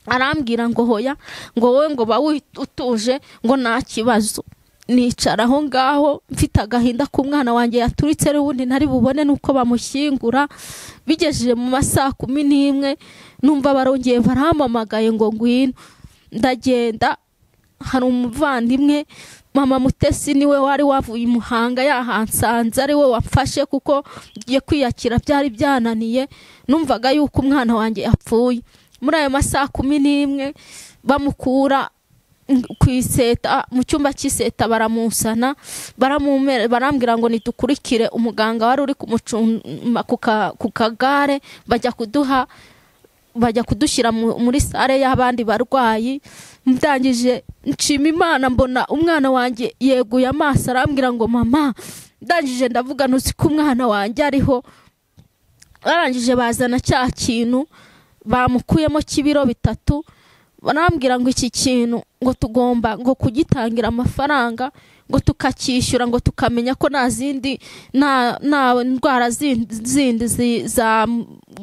Arambwira ngo hoya, ngo wowe ngo ba utuje, ngo nta kibazo. Nicara aho ngaho mfite agahinda k'umwana wanjye yaturitse, ubundi ntari bubone nuko bamushyingura. Bigejeje mu masaha 11 numva barongeye barampamagaye ngo ngwino. Ndagenda, hari umuvandimwe mama Mutesi niwe wari wavuye i Muhanga yahansanze, ari we wamfashe kuko ngiye kwiyakira byari byananiye. Numvaga yuko umwana wanjye yapfuye. Muri ayo masaha 11 bamukura ku iseta, mu cyumba cy'iseta, baramusana, barambwira ngo nidukurikire umuganga wari uri kumucuma ku kagare, bajya kuduha, bajya kudushyira muri sale y'abandi barwayi. Ndangije nshima Imana, mbona umwana wanjye yeguye amaso, arambwira ngo mama. Ndangije ndavuga ntuzi ko umwana wanjye ariho. Barangije bazana cya kintu bamukuyemo cy'ibiro 3, barambwira ngo iki kintu ngo tugomba ngo kugitangira amafaranga, ngo tukacyishyura, ngo tukamenya ko nta zindi nta ndwara zindi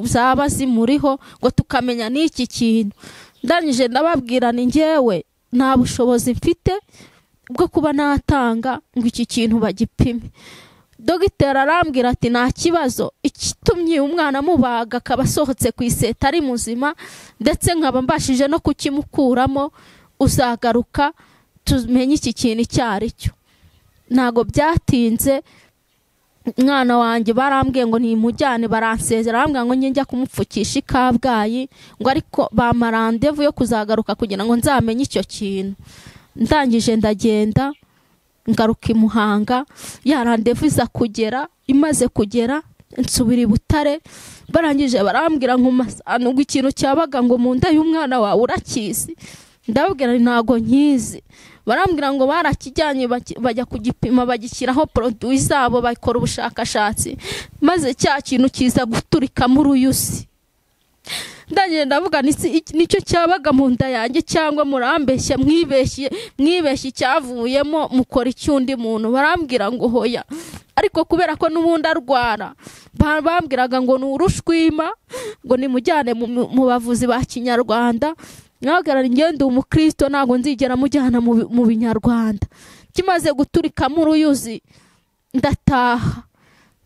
zaba zimuriho, ngo tukamenya n'iki kintu. Ndangije ndababwira ni njyewe nta bushobozi mfite bwo kuba natanga ngo iki kintu bagipime. Dogiteri arambwira ati nta kibazo, ikitumye umwana mubaga akaba asohotse ku iseta ari muzima, ndetse nkaba mbashije no kukimukuramo, uzagaruka tumenye iki kintu icyo ari cyo. Ntago byatinze umwana wanjye barambwiye ngo nimujyane, baransezera, barambwira ngo njye njya kumupfukisha i Kabgayi, ngo ariko bampa randevu yo kuzagaruka kugira ngo nzamenye icyo kintu. Ndangije ndagenda ngaruka i Muhanga, ya randevu iza kugera, imaze kugera nsubira i Butare. Barangije barambwira ngo masano ngo ikintu cyabaga ngo mu nda y'umwana wawe urakizi. Ndababwira ntago nkizi. Barambwira ngo barakijyanye bajya kugipima bagishyiraho produit zabo bakora ubushakashatsi, maze cya kintu kiza guturika muri uyusi. Ndagenda ndavuga nicyo cyabaga mu nda yanjye cyangwa murambeshya mwibeshye mwibeshye cyavuyemo mukora icyundi muntu. Barambwira ngo hoya, ariko kubera ko n'ubundi arwara bambwiraga ngo ni urushwima, ngo nimujyane mu bavuzi ba kinyarwanda. Nkahagarara ngende umukristo ntago nzigera mujyana mu binyarwanda. Kimaze guturika muri uyuzi ndataha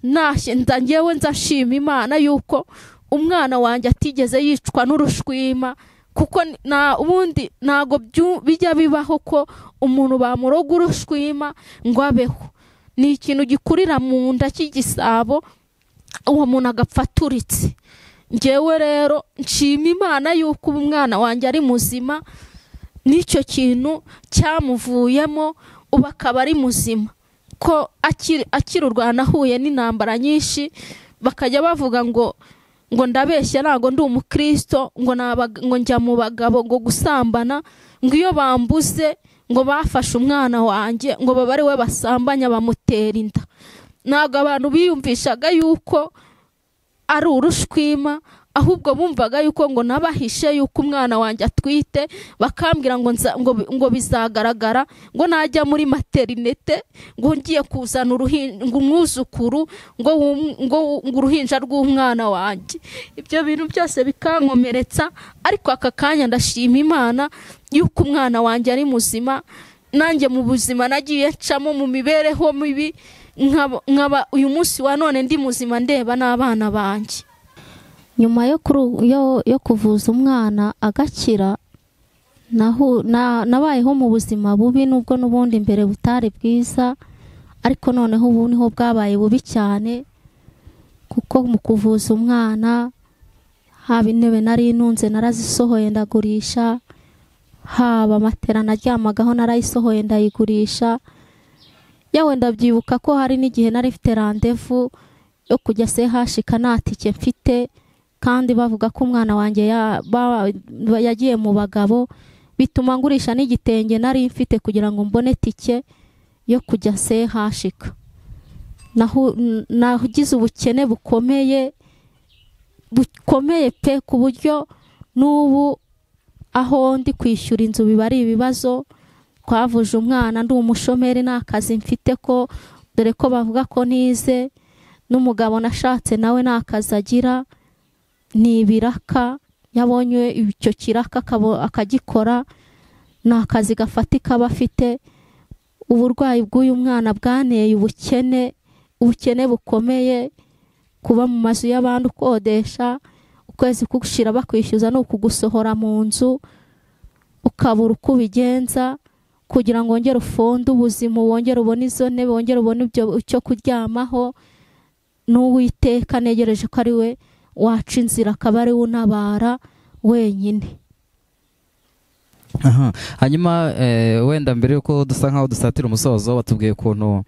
nashye ndangewe nzashima Imana yuko umwana wanjye atigeze yicwa n'urushwima, kuko na ubundi ntago bijya bibaho ko umuntu bamuroga urushwima ngo abeho. Ni ikintu gikurira mu nda cy'igisabo uwo muntu agapfa aturitse. Ngewe rero nshima Imana yuko umwana wanjye ari muzima, n'icyo kintu cyamuvuyemo ubu akaba ari muzima. Ko akiri urwana ahuye n'intambara nyinshi, bakajya bavuga ngo ndabeshya ntago ndi umukristo, ngo njya mu bagabo ngo gusambana, ngo iyo bambuze ngo bafashe umwana wanjye ngo baba ari we basambanya bamutera inda. Ntago abantu biyumvishaga yuko ari urushwima, ahubwo bumvaga yuko ngo nabahishe yuko umwana wanjye atwite, bakambwira ngo ngo bizagaragara ngo najya muri materinete ngo ngiye kuzana ngo umwuzukuru ngo uruhinja rw'umwana wanjye. Ibyo bintu byose bikankomeretsa, ariko aka kanya ndashima Imana yuko umwana wanjye ari muzima. Nanjye mu buzima nagiye ncamo mu mibereho mibi, nkaba uyu munsi wa none ndi muzima ndeba n'abana banjye. Nyuma yo kuvuza umwana agakira, nabayeho mu buzima bubi, nubwo n'ubundi mbere butari bwiza, ariko noneho ubu niho bwabaye bubi cyane, kuko mu kuvuza umwana haba intebe nari ntunze narazisohoye ndagurisha, haba matera naryamagaho narayisohoye ndayigurisha. Yawe ndabyibuka ko hari n'igihe nari mfite rendez-vous yo kujya CHK nta tike mfite, kandi bavuga ko umwana wanjye yagiye mu bagabo, bituma ngurisha n'igitenge nari mfite kugira ngo mbone tike yo kujya CHK. Nagize ubukene bukomeye pe, ku buryo n'ubu aho ndi kwishyura inzu biba ari ibibazo. Twavuje umwana ndi umushomeri nta kazi mfite, ko dore ko bavuga ko nize, n'umugabo nashatse nawe nta kazi agira, ni ibiraka yabonye icyo kiraka akagikora, nta kazi gafatika aba afite. Uburwayi bw'uyu mwana bwaneye ubukene bukomeye, kuba mu mazu y'abandi ukodesha, ukwezi kugushira bakwishyuza ni ukugusohora mu nzu, ukabura uko ubigenza kugira ngo wongere ufonde ubuzima, wongere ubone izo ntebe, wongere ubone icyo kuryamaho. N'Uwiteka negereje ko ari we waca inzira, akaba ari we untabara wenyine. Aha, hanyuma wenda mbere yuko dusa nkaho dusatira umusozo, batubwiye ukuntu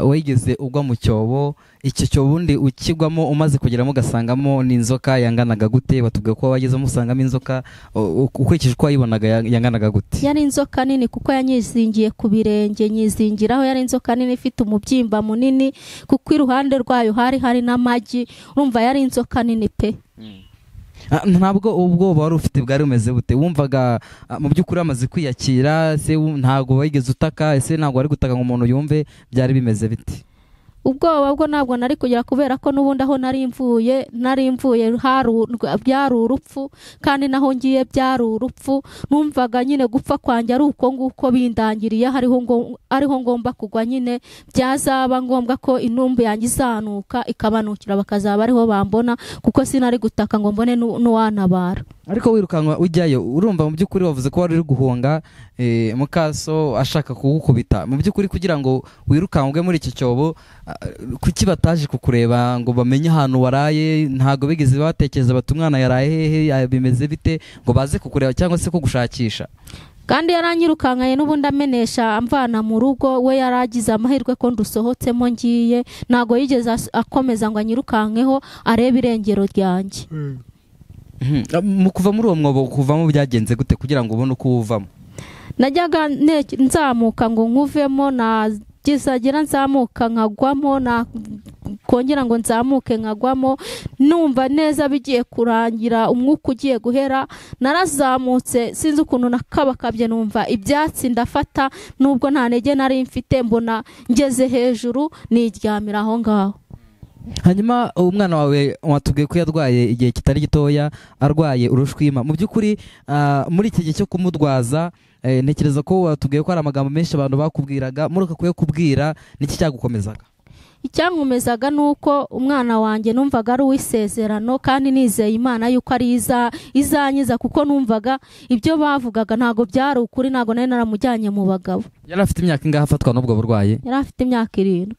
wigeze ugwa mu cyobo. Icyo cyobo ubundi ukigwamo umaze kugeramo ugasangamo n'inzoka yanganaga gute? Batubwiye ko wagezemo usangamo inzoka, ukurikije uko wayibonaga yanganaga gute? Yari inzoka nini kuko yanyizingiye ku birenge, nyizingiraho. Yari inzoka nini ifite umubyimba munini, kuko iruhande rwayo hari n'amagi. Urumva yari inzoka nini pe. Ntabwo ubwoba wari ufite bwari bumeze bute? Wumvaga mu by'ukuri amaze kwiyakira se? Ntabwo wigeze utaka ese? Ntabwo wari gutaka ngo umuntu yumve? Byari bimeze bite? Ubwoba bwo ntabwo nari kugera, kubera ko n'ubundi aho nari mvuye byari urupfu, kandi naho ngiye byari urupfu. Numvaga nyine gupfa kwanjye ari uko nguko bindangiriye, ariho ngomba kugwa nyine. Byazaba ngombwa ko intumbi yanjye izanuka ikabanukira, bakazaba ariho bambona, kuko sinari gutaka ngo mbone n'uwantabara. Ariko wirukanwa ujyayo, urumva mu by'ukuri wavuze ko wari uri guhunga mukaso ashaka kugukubita. Mu by'ukuri kugira ngo wirukanwe muri icyo cyobo, kuki bataje kukureba ngo bamenye ahantu waraye? Ntago bigeze batekereza bati umwana yaraye hehe, bimeze bite, ngo baze kukureba cyangwa se kugushakisha? Kandi yaranyirukankaye n'ubundi amenesha amvana mu rugo. We yaragize amahirwe ko ndusohotsemo ngiye, ntago yigeze akomeza ngo anyirukankeho arebe irengero ryanjye. Mu kuva muri uwo mwobo, kuvamo byagenze gute kugira ngo ubone uko uvamo? Najyaga nzamuka ngo nkuvemo, nagizagira nzamuka nkagwamo, nakongera ngo nzamuke nkagwamo, numva neza bigiye kurangira, umwuka ugiye guhera. Narazamutse sinzi ukuntu nakabakabye, numva ibyatsi ndafata, nubwo nta ntege nari mfite, mbona ngeze hejuru niryamira aho ngaho. Hanyuma umwana wawe watubwiye ko yarwaye igihe kitari gitoya, arwaye urushwima. Mu by'ukuri muri iki gihe cyo kumudwaza, ntekereza ko watubwiye ko hari amagambo menshi abantu bakubwiraga, muri uko kubwira niki cyagukomezaga? Icyankomezaga nuko umwana wanjye numvaga ari uw'isezerano, kandi nizeye Imana yuko ari izanyiza, kuko numvaga ibyo bavugaga ntago byari ukuri, ntago nari naramujyanye mu bagabo. Yari afite imyaka ingahe afatwa n'ubwo burwayi? Yari afite imyaka 7.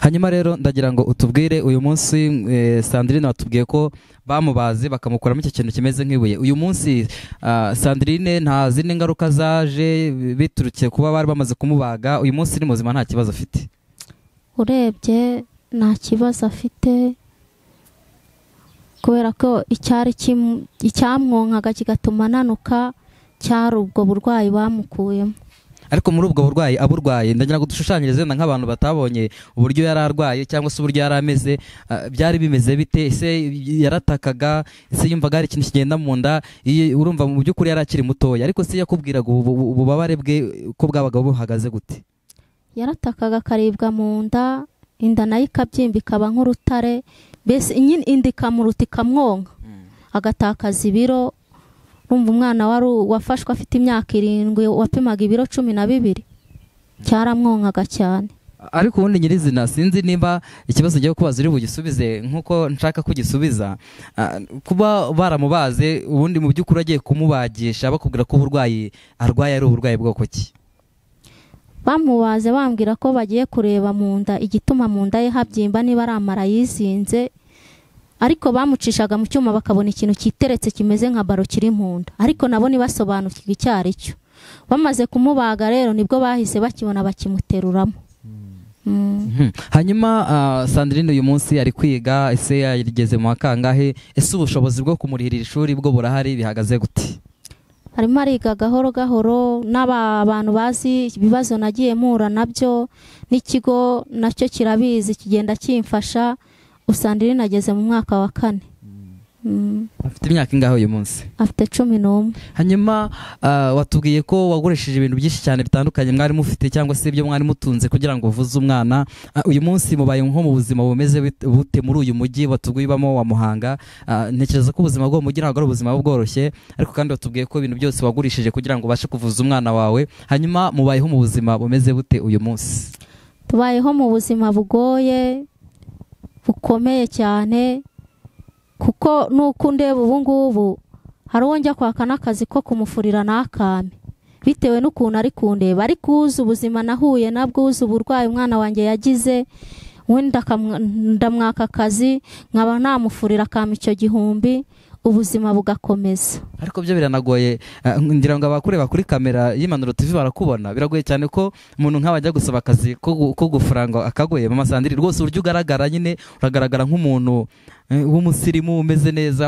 Hanyuma rero ndagira ngo utubwire uyu munsi, Sandrine watubwiye ko bamubaze bakamukuramo icyo kintu kimeze nk'ibuye. Uyu munsi Sandrine nta zindi ngaruka zaje biturutse kuba bari bamaze kumubaga, uyu munsi ni muzima nta kibazo afite? Urebye nta kibazo afite, kubera ko icyari icyamwonkaga kigatuma ananuka cyari ubwo burwayi bamukuyemo. Ariko muri ubwo burwayi aburwaye, ndagira ngo dushushanyirize wenda nk'abantu batabonye uburyo yari arwaye cyangwa se uburyo yari ameze, byari bimeze bite? Ese yaratakaga? Ese yumvaga hari ikintu kigenda mu nda? Urumva mu by'ukuri yari akiri mutoya, ariko se yakubwiraga ububabare bwe ko bwabaga buhagaze gute? Yaratakaga akaribwa mu nda, inda nayo ikabyimba ikaba nk'urutare, mbese inda ikamuruta ikamwonka, agatakaza ibiro. Urumva umwana wari wafashwe afite imyaka 7 wapimaga ibiro 12, cyaramwonkaga cyane. Ariko ubundi nyirizina sinzi nimba ikibazo ngiye kubaza uri bugisubize nkuko nshaka kugisubiza. Kuba baramubaze ubundi mu by'ukuri agiye kumubagisha bakubwira ko uburwayi arwaye ari uburwayi bwoko ki? Bamubaze bambwira ko bagiye kureba mu nda igituma mu nda ye habyimba, niba ari amara yizinze, ariko bamucishaga mu cyuma bakabona ikintu kiteretse kimeze nka baro kiri mu nda, ariko nabo ntibasobanukirwa icyo ari cyo. Bamaze kumubaga rero nibwo bahise bakibona bakimuteruramo. Hanyuma Sandrine uyu munsi ari kwiga, ese yageze mu kangahe? Ese ubushobozi bwo kumurihirira ishuri bwo burahari, bihagaze gute? Arimo ariga gahoro gahoro, n'aba bantu bazi ibibazo nagiye mpura nabyo, n'ikigo nacyo kirabizi kigenda kimfasha. Sandrine ageze mu mwaka wa 4. Afite imyaka ingahe uyu munsi? Afite 11. Hanyuma watubwiye ko wagurishije ibintu byinshi cyane bitandukanye mwari mufite cyangwa se ibyo mwari mutunze kugira ngo uvuze umwana. Uyu munsi mubaye nko mu buzima bumeze bute muri uyu mujyi watubwiye ubamo wa Muhanga? Ntekereza ko ubuzima bwo mu mujyi ntabwo ari ubuzima bworoshye, ariko kandi watubwiye ko ibintu byose wagurishije kugira ngo ubashe kuvuza umwana wawe. Hanyuma mubayeho mu buzima bumeze bute uyu munsi? Tubayeho mu buzima bugoye bukomeye cyane, kuko nuko ndeba ubu ngubu hari uwo njya kwaka n'akazi ko kumufurira n'akame bitewe n'ukuntu ari kundeba, ariko uzi ubuzima nahuye nabwo, uzi uburwayi umwana wanjye yagize, wenda ndamwaka akazi nkaba namufurira akame icyo 1000, ubuzima bugakomeza. Ariko byo biranagoye, ngira ngo abakureba kuri kamera y'Impanuro TV barakubona, biragoye cyane ko umuntu nk'aba ajya gusaba akazi ko gufuranga akagoye. Mama Sandrine rwose uburyo ugaragara nyine uragaragara nk'umuntu w'umusirimu umeze neza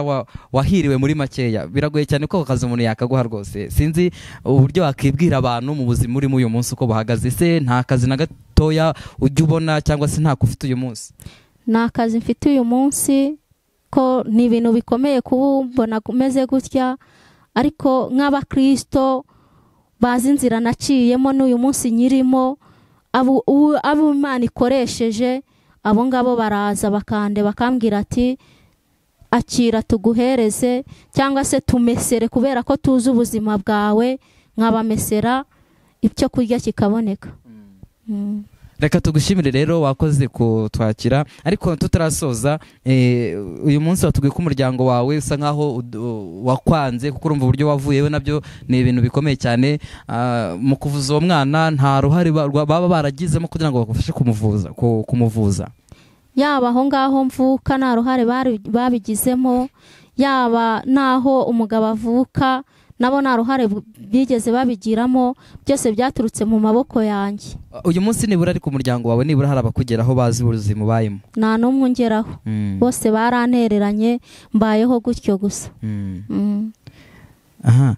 wahiriwe muri makeya, biragoye cyane ko akazi umuntu yakaguha rwose. Sinzi uburyo wakibwira abantu mu buzima urimo uyu munsi uko buhagaze. Ese nta kazi na gatoya ujya ubona cyangwa se ntako ufite uyu munsi? Nta kazi mfite uyu munsi, ko ni ibintu bikomeye kuba umeze gutya, ariko nk'abakristo bazi inzira naciyemo n'uyu munsi nyirimo, abo Imana ikoresheje abo ngabo baraza bakande bakambwira ati akira tuguhereze cyangwa se tumesere kubera ko tuzi ubuzima bwawe, nkabamesera ibyo kurya kikaboneka. Reka tugushimire rero wakoze kutwakira, ariko tutarasoza uyu munsi watubwiye ko umuryango wawe usa nkaho wakwanze, kuko urumva uburyo wavuyewe nabyo ni ibintu bikomeye cyane. Mu kuvuza uwo mwana nta ruhare baba baragizemo kugira ngo bagufashe kumuvuza? Yaba aho ngaho mvuka nta ruhare babigizemo, yaba naho umugabo avuka Nabo nta ruhare bigeze babigiramo, byose byaturutse mu maboko yanjye. Uyu munsi nibura ariko umuryango wawe nibura hari abakugeraho bazi ubuzima ubayemo? Nta n'umwe ungeraho, bose barantereranye, mbayeho gutyo gusa. Aha,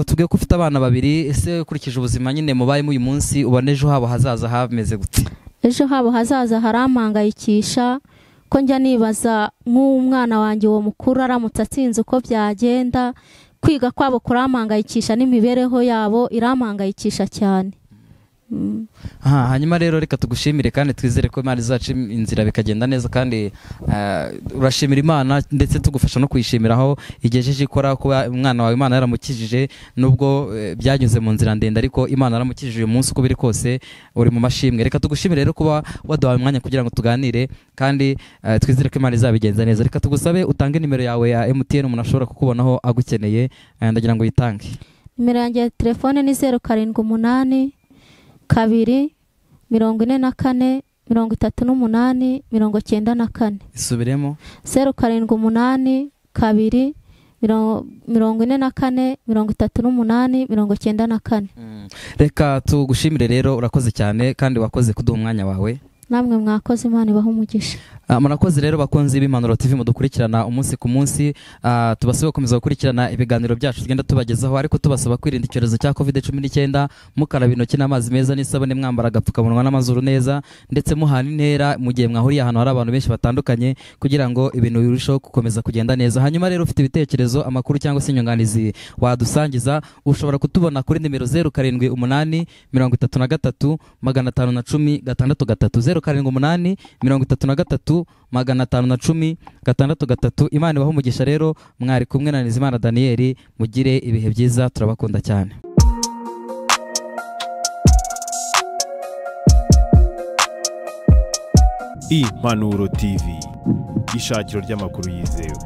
tubwiye ko ufite abana babiri, ese ukurikije ubuzima nyine mubayemo uyu munsi ubona ejo habo hazaza hameze gute? Ejo habo hazaza harampangayikisha, ko njya nibaza nk'umwana wanjye uwo mukuru aramutse atsinze uko byagenda. Kwiga kwabo kurampangayikisha n'imibereho yabo irampangayikisha cyane. Hanyuma rero reka tugushimire kandi twizere ko Imana izaca inzira bikagenda neza, kandi urashimira Imana ndetse tugufasha no kuyishimira aho igejeje ikora, kuba umwana wawe Imana yaramukijije nubwo byanyuze mu nzira ndende, ariko Imana yaramukijije uyu munsi uko biri kose uri mu mashimwe. Reka tugushimire rero kuba waduhaye umwanya kugira ngo tuganire, kandi twizere ko Imana izabigenza neza. Reka tugusabe utange nimero yawe ya MTN umuntu ashobora kukubonaho agukeneye, ndagira ngo uyitange. Nimero yanjye ya telefone ni 0 7 8 2 44 38 94. Isubiremo. 0 7 8 2 44 38 94. Reka tugushimire rero, urakoze cyane kandi wakoze kuduha umwanya wawe. Namwe mwakoze, Imana ibahe umugisha. Murakoze rero bakunzi b'Impanuro TV mudukurikirana umunsi ku munsi, tubasaba gukomeza gukurikirana ibiganiro byacu tugenda tubagezaho, ariko tubasaba kwirinda icyorezo cya COVID-19, mukaraba intoki n'amazi meza n'isabune, mwambara agapfukamunwa n'amazuru neza, ndetse muhana intera mu gihe mwahuriye ahantu hari abantu benshi batandukanye, kugira ngo ibintu birusheho gukomeza kugenda neza. Hanyuma rero ufite ibitekerezo, amakuru cyangwa se inyunganizi wadusangiza, ushobora kutubona kuri nimero 0 7 8 33 510 6 3 0 7 8 33 510 6 3. Imana ibahe umugisha rero, mwari kumwe na Nizimana Daniel, mugire ibihe byiza, turabakunda cyane. Impanuro TV, ishakiro ry'amakuru yizewe.